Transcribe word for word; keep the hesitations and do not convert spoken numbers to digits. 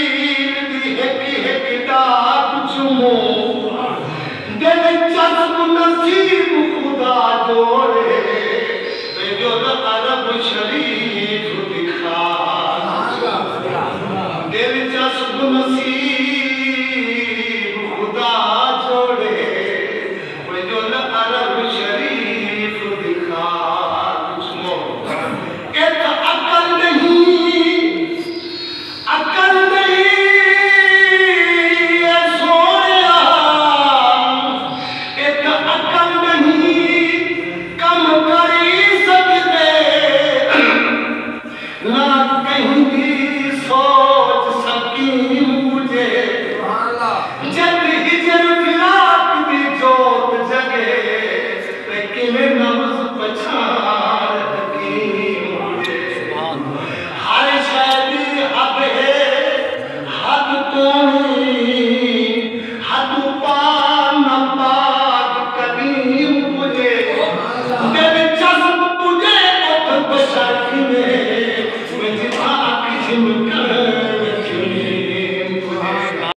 دی ہک ہک ڈاک چمو، دلچسپ نصیب خدا جوڑے، تے جو عرب شریف دی خاک۔ دلچسپ نصیب